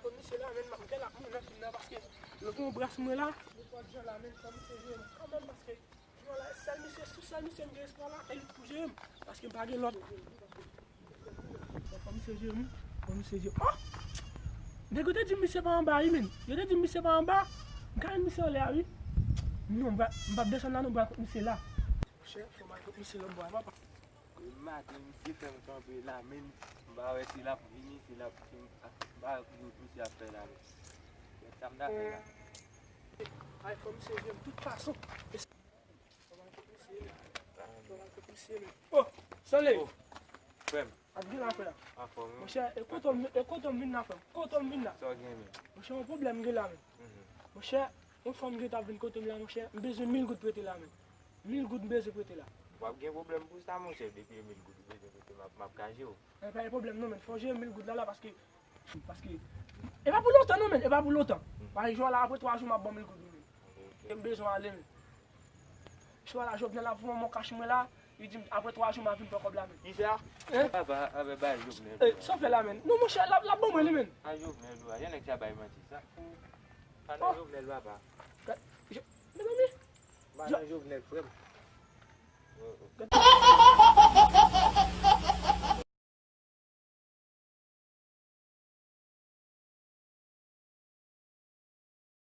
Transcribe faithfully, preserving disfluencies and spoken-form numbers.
Kot misye la, menn, m ap gen l ap mouri nan fim nan, paske yo gen yon bras mwen la. Nenpòt jan la, menn, fò misye jere m kanmenm, paske jan la, sèl misye, sou sèl misye m gen espwa la, e li k pou jere m, paske m pa gen lòt. Fò misye jere m, fò misye jere m. Oh! Nèg yo te di m misye pa anba wi, menn. Yo te di m misye pa anba. M ka jwenn misye anlè a wi. Non, m pa, m p ap desann la non, m pral kot misye la. Monchè, fò m al kot misye lòtbò a, papa. Maten, misye fè m kanpe la, menn. M pa wè si l ap vini, si l ap, si m, m pa wè ki wout misye ap fè la, menn. Kèt, sa m ta fè la? Ay, fò misye jere m tout fason. Fò m al kot misye, menn. Fò m al kot misye, menn. Oh, Stanley! Oh, frè m. Ap gen la, frè. Anfòm, wi. Monchè, e kote w, e kote w vin la, frè m? Kote w vin la? Sa w gen, menn? Monchè, yon pwoblèm gen la, menn. Mhm. Monchè, yon fanm gen t ap vin kote m la, monchè. M bezwen mil goud prete la, menn. Mil goud m bezwen prete la. W ap gen pwoblèm pou sa, monchè. Depi e mil goud ou bezwen prete, m ap, m ap ka jere w. E pa gen pwoblèm non, menn. Fò w jere mil goud la, la, paske, paske, e pa pou lontan non, menn. E pa pou lontan. Mhm. Paske jodi a la, apre twa jou, m ap ba w mil goud ou, menn. Ok, ok. E m bezwen ale, menn. Jodi a la, Jovenel ap voye yon kach mwen la, li di m apre twa jou m a vin pran kòb la, menn. Kisa? Hein? Papa, a, bay Jovenel. Eh, sa w fè la, menn? Non, monchè, l ap, l ap ban mwen li, menn. A Jovenel ou a, jan nèg sa bay manti, sa fou. Pa nan Jovenel, papa. Gad, je, mezanmi. Pa nan Jovenel, frè m.